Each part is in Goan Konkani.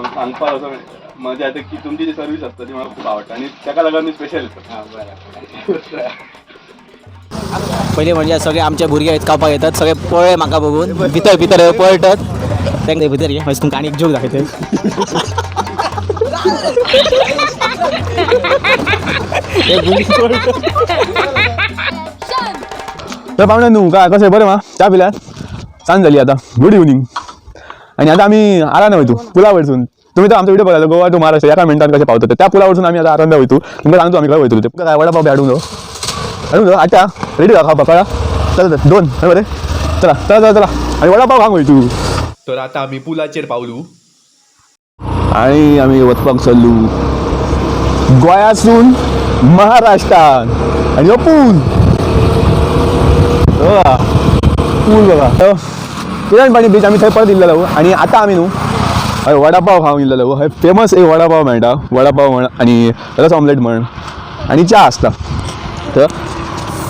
सांगपाक असो मजा येता की तुमची जी सर्वीस आसता ती म्हाका खूब आवडटा आनी ताका लागून मी स्पेशल येता. हां बरें. पयलीं म्हणजे सगळे आमचे भुरगे खावपाक येतात, सगळे पळय म्हाका बघून भितर भितर पळटात. तांकां भितर ये, मागीर तुमकां आनी एक जोक दाखयता. हे भुरगीं पळटात. तर पाहुणे न्हू काय कशें बरें मा च्या पिल्यात सांज जाली आतां. Good evening. आनी आतां आमी आरांदा वयतू पुला वयरसून. तुमी तर आमचो व्हिडिओ पळयला गोवा टू महाराष्ट्र एका मिनटान कशें पावता ते. त्या पुला वरसून आमी आतां आरांदा वयतू. तुमकां सांगतो आमी खंय वयतलो ते. तुमकां काय वडापाव बी हाडूंक जावो? हाडूंक जावो? आट्या रेडी जा खावपाक कळ्ळा? चल चल दोन हय बरें चला चला चला चला आनी वडापाव खावंक वयतू. तर आता आमी पुलाचेर पावलू. आणि आमी वचपाक चल्लू गोंयासून महाराष्ट्रान. आनी हो पूल बघा, पूल बघा किरणपाणी बीच. आमी थंय परत इल्लेलो आनी आतां आमी न्हू हय वडापाव खावंक इल्लेलो. हय फेमस एक वडापाव मेळटा, वडापाव म्हण आनी रस ऑमलेट म्हण आनी च्या आसता. तर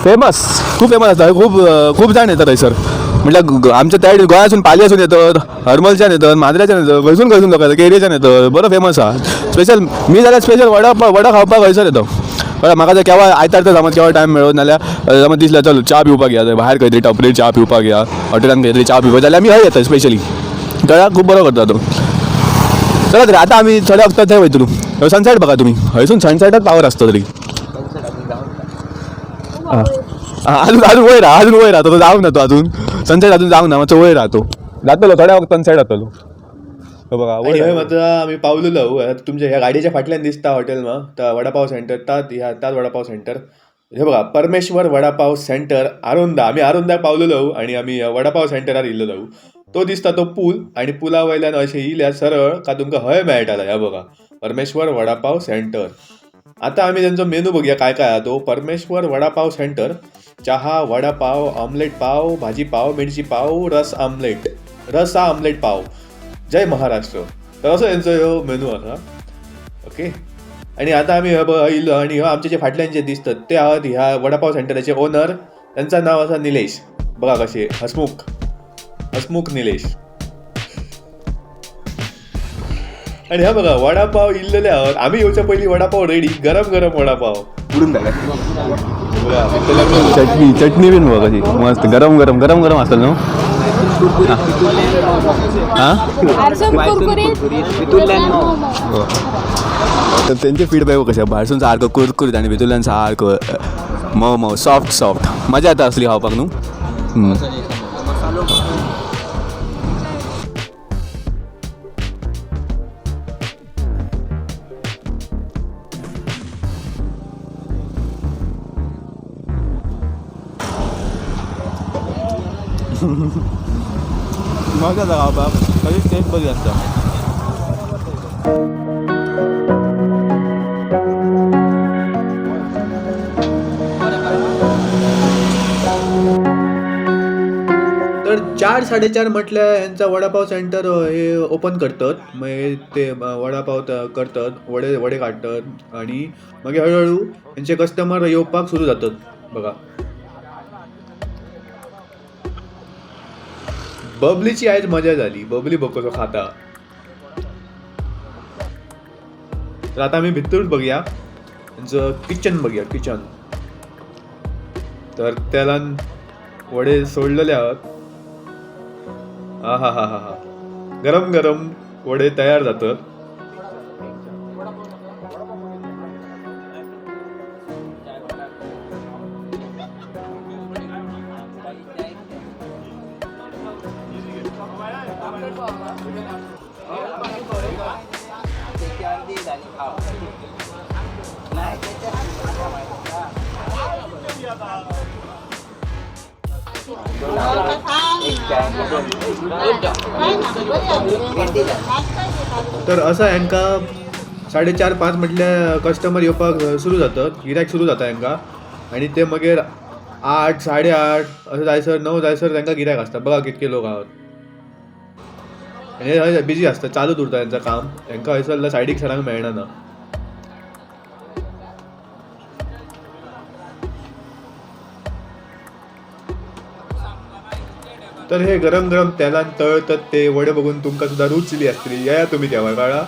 फेमस खूब फेमस आसता. हय खूब खूब जाण येतात थंयसर. म्हटल्यार आमच्या त्या गोंयासून पालयेसून येतात, हरमलच्यान येतात, माद्र्याच्यान येतात, खंयसून खंयसून लोक येतात, केरयेच्यान येतात. बरो फेमस आहा. स्पेशल मी जाल्यार स्पेशल वडापाव वडा खावपाक हयसर येतो. बरं म्हाका जर केव्हा आयतार तर समज केव्हा टायम मेळो नाल्यार समज दिसल्यार चल च्या पिवपाक या, भायर खंय तरी टपरीर च्या पिवपाक या, हॉटेलान खंय तरी च्या पिवपाक जाल्यार आमी हय येता स्पेशली. कळ्ळा? खूब बरो करता तो. चला तरी आतां आमी थोड्या वखदां थंय वयतलो. सनसेट बघा तुमी, हयसून सनसेटात पावर आसता तरी. अजून अजून वयर आहा, अजून वयर आहा तो, जावंक ना तो अजून सनसेट अजून जावंक ना, मातसो वयर आहा तो. जातलो थोड्या वखदान सनसेट जातलो. हो बघा आणि वयर हय मात्र आमी पावलेलो. तुमच्या ह्या गाडयेच्या फाटल्यान दिसता हॉटेल मा ता वडापाव सेंटर तात ह्या तात वडापाव सेंटर. हे बघा परमेश्वर वडापाव सेंटर आरोंदा. आमी आरोंदाक पावलेलो आनी आमी ह्या वडापाव सेंटरार इल्लेलो. तो दिसता तो पूल आनी पुला वयल्यान अशें इल्यार सरळ का तुमकां हय मेळटालो. ह्या बघा परमेश्वर वडापाव सेंटर. आता आमी तेंचो मेनू बघूया काय काय आहा तो. परमेश्वर वडापाव सेंटर, चहा, वडापाव, ऑमलेट पाव, भाजी पाव, मिरची पाव, रस आमलेट, रसा आमलेट पाव. जय महाराष्ट्र. तर असो हेंचो ह्यो मेनू आसा. ओके आणि आता आमी हे पळय इल्लो आनी ह्यो आमचे जे फाटल्यान जे दिसतात ते आहात ह्या वडापाव सेंटराचे ओनर. त्यांचं नाव आसा निलेश. बघा कशे हसमुख, हसमुख निलेश. आणि हा बघा वडापाव इल्लेले आहात. आमी येवच्या पयलीं वडापाव रेडी, गरम गरम वडापाव. बघा, भितरल्यान चटणी चटणी बीन बघ कशी मस्त गरम गरम गरम गरम आसतलो न्हू. हां कुरकुरीत. तर त्यांचे फीडबॅक कशें, भायरसून सारको कुरकुरीत आनी भितरल्यान सारको मोव मोव सॉफ्ट सॉफ्ट. मजा येता असली खावपाक न्हू. मजा येता खावपाक, कशी टेस्ट बरी आसता. तर 4 4:30 म्हटल्यार हेंचा वडापाव सेंटर हे ओपन करतात. मागीर ते वडापाव करतात, वडे वडे काडटात आनी मागीर हळूहळू हेंचे कस्टमर येवपाक सुरू जातात. बघा बबलीची आयज मजा जाली. बबली बघ कसो खाता. तर आता आमी भितरूच बघूया हेंचो किचन, बघूया किचन. तर तेलान वडे सोडलेले आहात. हा हा हा हा हा गरम गरम वडे तयार जातात. तर असं हेंका 4:30 5 म्हटल्यार कस्टमर येवपाक सुरू जातात, गिरायक सुरू जाता हेंका. आनी ते मागीर 8 8:30 अशें जायसर 9 जायसर तेंकां गिरायक आसता. बघा कितके लोक आहात. आनी हे बिजी आसता, चालूच उरता हेंचें काम. हेंकां हयसर सायडीक सरांक मेळना ना. तर हे गरम गरम तेलान तळतात ते वडे बघून तुमका सुद्धा रूच इली असतली. या तुम्ही केव्हा कळा.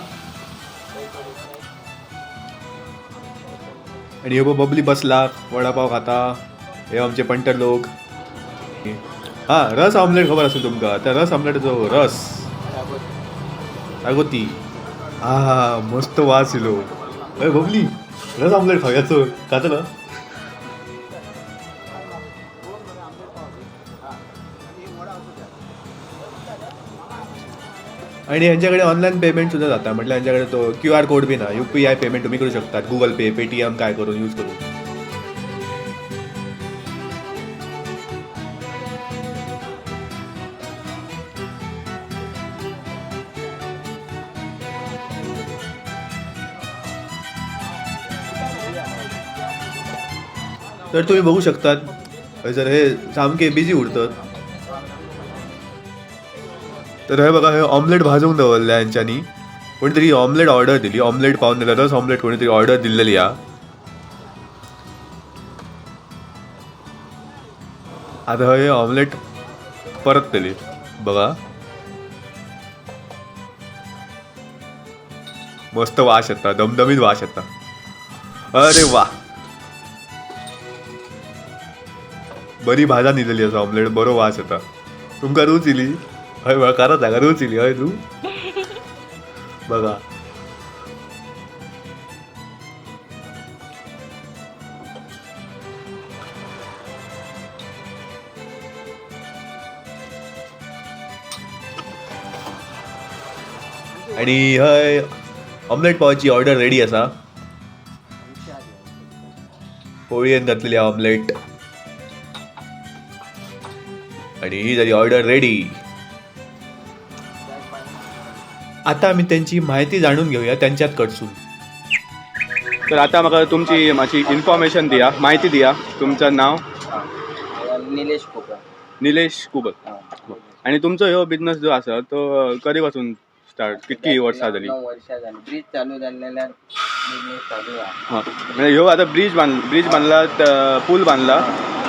आणि हे बबली बसला वडापाव खाता, हे आमचे पंटर लोक. हा रस ऑमलेट खबर असेल तुमका, त्या रस ऑमलेटचो रस अगोती हा मस्त वास इलो. अरे बबली रस ऑमलेट खायचो खातलं. आणि यांच्याकडे ऑनलाईन पेमेंट सुद्धा जाता, म्हटलं यांच्याकडे तो QR code बी ना, UPI payment तुम्ही करू शकता, गुगल पे पेटीएम काय करून यूज करून. तर तुम्ही बघू शकतात जर हे सामके बिझी उरतात. तर हे बघा, हे ऑमलेट भाजून दवरलं यांच्यानी. कोणीतरी ऑमलेट ऑर्डर दिली, ऑमलेट पाहून दिलं, रस ऑमलेट कोणीतरी ऑर्डर दिलेली हा. आता हे ऑमलेट परत दिली बघा, मस्त वास येता, दमदमीत वास येता. अरे वा, बरी भाजा निघाली असा ऑमलेट, बरो वास येता. तुमका रूच इली? हय बघा, करत जागा रूच इली हय तू बघा. आणि हय ऑमलेट पावाची ऑर्डर रेडी असा, पोळीन घातलेली ऑमलेट आणि ही झाली ऑर्डर रेडी. आता आम्ही त्यांची माहिती जाणून घेऊया त्यांच्यात कडसून. तर आता म्हाका तुमची मातशी इन्फॉर्मेशन दिया, माहिती दिया. तुमचं नाव? निलेश कोकर. निलेश कुबल. आणि तुमचो ह्यो बिझनेस जो आसा तो कधी पासून स्टार्ट, कितकी वर्सां जाली? 9 वर्षां झाली, ब्रिज चालू झालेल्या बिझनेस चालू आहे. हां, म्हणजे ह्यो आता ब्रिज बांध ब्रिज बांधला, पूल बांधला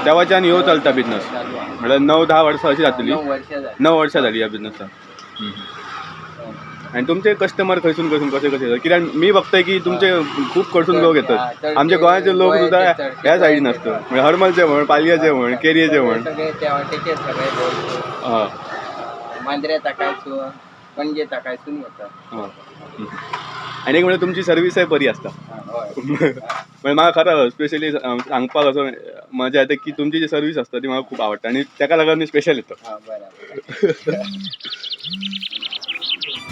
तेव्हाच्यान ह्यो चलता बिझनेस, चालू आहे. म्हळ्यार 9-10 वर्सां अशी जातली. 9 वर्षां झाली. 9 वर्सां जाली ह्या बिझनेसाक. आणि तुमचे कस्टमर खंयसून खंयसून कसे कसे येतात? कित्याक मी बघतोय की तुमचे खूप कडसून लोक येतात, आमचे गोंयाचे लोक सुद्धा ह्या सायडीन आसता, म्हणजे हरमलचे म्हण, पालयेचे म्हण, केरयेचे म्हण. सगळे त्या वाटेचे सगळे लोक. हां. मांद्रे ताकायसून, पणजे ताकायसून येतात. हां. आनी एक म्हणजे तुमची सर्विसय बरी आसता. हय. म्हणजे म्हाका खरो स्पेशली सांगपाक असो मजा येता की तुमची जी सर्वीस आसता ती म्हाका खूब आवडटा आनी ताका लागून मी स्पेशल येतो. हां, बरोबर.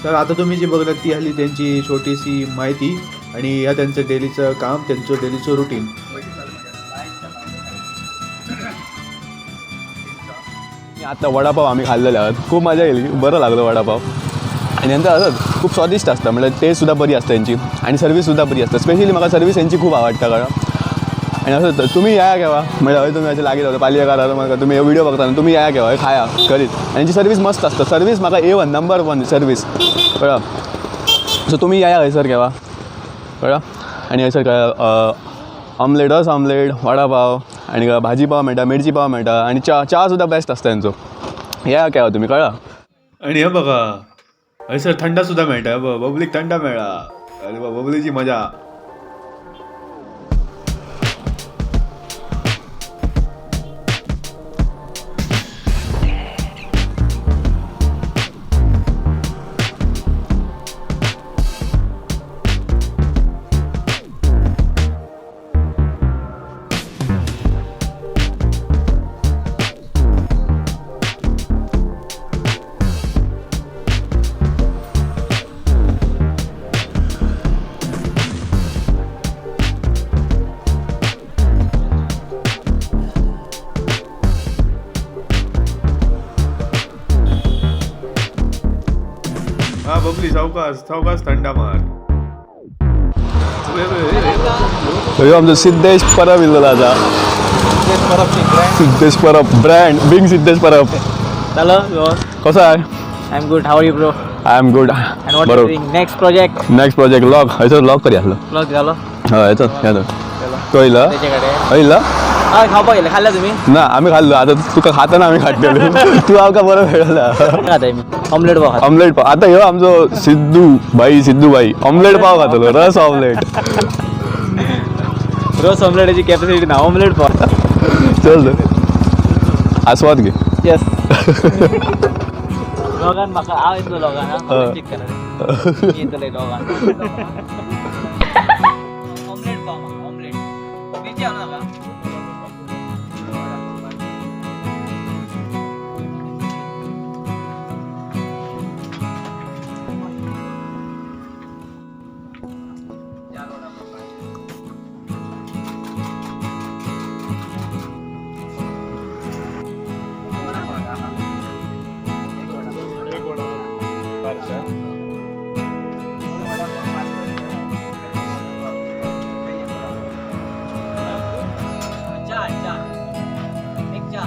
तर आता तुम्ही जी बघलात ती आली त्यांची छोटीशी माहिती आणि ह्या त्यांचं डेलीचं काम, त्यांचं डेलीचं रुटीन. आता वडापाव आम्ही खाल्लेले आहोत, खूप मजा येईल, बरं लागलं वडापाव. आणि नंतर असंच खूप स्वादिष्ट असतं, म्हणजे टेस्टसुद्धा बरी असते यांची आणि सर्विससुद्धा बरी असते. स्पेशली म्हाका सर्वीस यांची खूप आवडटा कारण. आणि असं तुम्ही या केव्हा, म्हणजे हय तुम्ही असे लागीं रावता पालयेकार, म्हाका तुम्ही व्हिडिओ बघता न्हू, तुम्ही या केव्हा हय खाया करीत. आनी यांची सर्वीस मस्त असता, सर्वीस म्हाका A1 number 1 service कळ्ळा. सो तुम्ही या हयसर केव्हा कळ्ळा. आनी हयसर ऑमलेट, रस ऑमलेट, वडापाव आनी भाजी पाव मेळटा, मिरची पाव मेळटा आनी च्या च्या सुद्दां बेस्ट आसता तेंचो. या केव्हा तुम्ही कळ्ळा. आणि हे बघा हयसर थंडा सुद्धा मेळटा, बबलीक थंडा मेळा. अरे बा, बबलीची मजा. हा बबली, सावकाश सावकाश थंडा मार. ह्यो आमचो सिद्धेश परब इल्लो आसा, Siddhesh Parab brand being Siddhesh Parab. Hello, कसो आहे? I am good, how are you bro? I am good. And what बरोबर. Next project? Next project lock, हयसर lock करी आसलो. ब्लॉग झालो. हय, येतो येतो. तो येयला त्याच्याकडे हय येयला. हय खावपाक गेले, खाल्ले तुम्ही? ना, आमी खाल्लो. आता तुका खाताना आमी खातले, तू आमकां बरो मेळला. खाताय मी ऑमलेट पाव खाता. ऑमलेट पाव. आता ह्यो आमचो सिद्धू भाई, सिद्धू भाई ऑमलेट पाव खातलो, रस ऑमलेट. रस ऑमलेटाची कॅपॅसिटी ना, ऑमलेट पाव. चल, आस्वाद घे. येस, लोगान म्हाका हांव येतलो लोगान. हय. चेक करा, मी येतले लोगान. ऑमलेट पाव म्हाका, ऑमलेट मिरची घालू नाका. चा चा एक चा.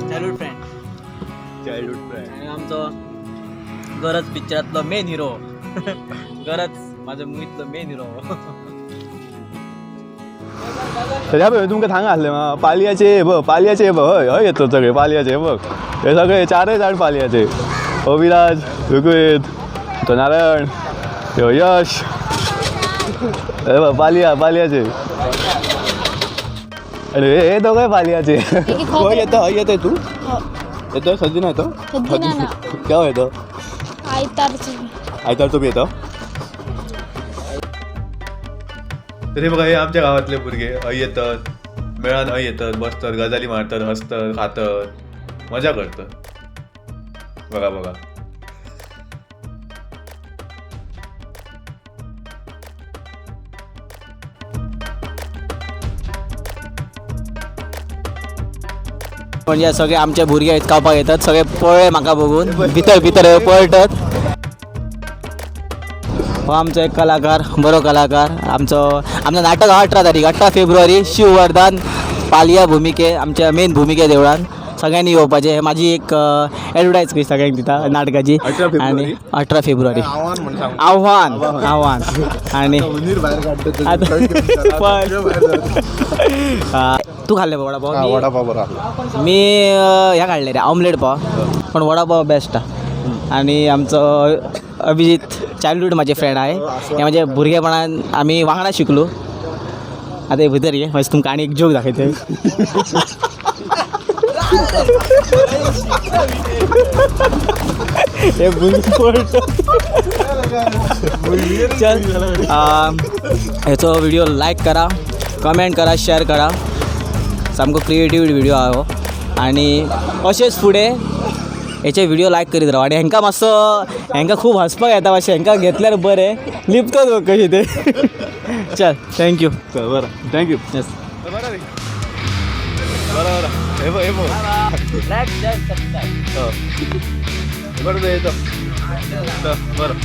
Childhood friend. Childhood friend. आणि आमचो गरज पिक्चरातलो मेन हिरो, गरज माझ्या मुवीतलो मेन हिरो. तरी पळय तुमकां थांग आसलें मा पालयाचे बघ, पालयाचे बघ. हय हय, येतलो सगळे पालयाचे बघ. हे सगळे चारय जाण पालयाचे. अविराज, ऋग्वेद, तो नारायण, ह्यो यश, हे बघ पालया पालयाचे. अरे हे हे दोघंय पालयाचे. खंय येता? हय येताय तू? येतो सद्दिना येतो? सद्दिना ना. केव्हा येतो? आयतारची. आयतारचो बी येतो. तर हे बघा, हे आमच्या गावातले भुरगे हय येतात, मेळान हय येतात, बसतात, गजाली मारतात, हसतात, खातात, मजा करतात. बघा बघा. म्हणजे सगळे आमचे भुरगे आहेत, खावपाक येतात सगळे पळ्ळे म्हाका बघून भितर भितर पळटात. हो आमचो एक कलाकार, बरो कलाकार आमचो. आमचो नाटक 18 तारीख, 18 फेब्रुवारी, शिववर्धन पालया भुमिके, आमच्या मेन भुमिके देवळान सगळ्यांनी येवपाचें. हे माझी एक एडवर्टायज कशी सगळ्यांक दिता नाटकाची. 18 फेब्रुवारी? आणि 18 फेब्रुवारी आव्हान, आव्हान. आणि आता तू खाल्ले वडापाव? वडापाव बरा. मी ह्या काडले रे, ऑमलेट पाव, पण वडापाव बेस्ट. आणि आमचो अभिजित चायल्डहूड माझे फ्रेंड आहे. हे म्हणजे भुरगेपणान आमी वांगडा शिकलो. आता हे भितर ये, मागीर तुमकां आनी एक जोक दाखयते. हे भुरगें चल, हेचो व्हिडिओ लायक करा, कमेंट करा, शेअर करा. सामको क्रिएटिव्ह व्हिडिओ आहा हो. आणि अशेंच फुडें हेचे व्हिडिओ लायक करीत राव. आनी हेंकां मातसो, हेंकां खूब हांसपाक येता मातशें, हेंकां घेतल्यार बरें लिपतात बघ कशें ते. चल, thank you. चल बरं, thank you. Yes. बरं रे. बरं बरं, हे बघ, हे बघ. लायक, शेअर, सबस्क्राईब. हो. बरं, येतो. चल, बरं.